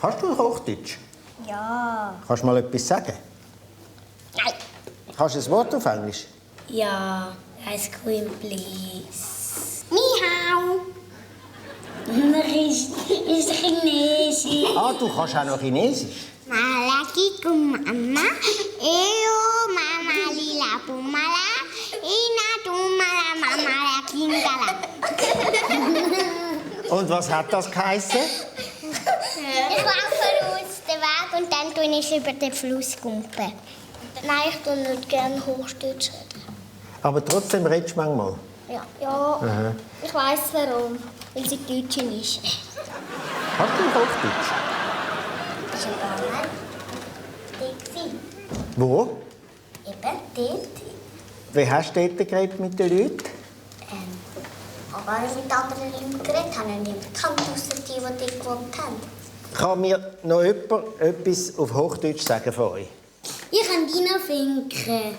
Kannst du Hochdeutsch? Ja. Kannst du mal etwas sagen? Nein. Kannst du ein Wort auf Englisch? Ja. Ice cream, please. Ni hao. Ist Chinesisch. Ah, du kannst auch noch Chinesisch. Malaki kumama. Eo mama lila pumala. Ina tumala mama la kingala. Und was hat das geheissen? Ich laufe aus dem Weg und dann tue ich über den Fluss kumpen. Nein, ich tue nicht gerne Hochdeutsch reden. Aber trotzdem redest du manchmal. Ja. Ja. Ich weiss warum. Weil sie Deutschin ist. Kannst du Hochdeutsch? Das ist ja gar nicht dort. Wo? Eben dort. Wie hast du dort geredet mit den Leuten? Ich habe gar nicht mit anderen Leuten geredet. Ich habe niemanden gekannt, ausser die dort gewohnt haben. Kann mir noch jemand etwas auf Hochdeutsch sagen von euch? Ich kann Dino Finken.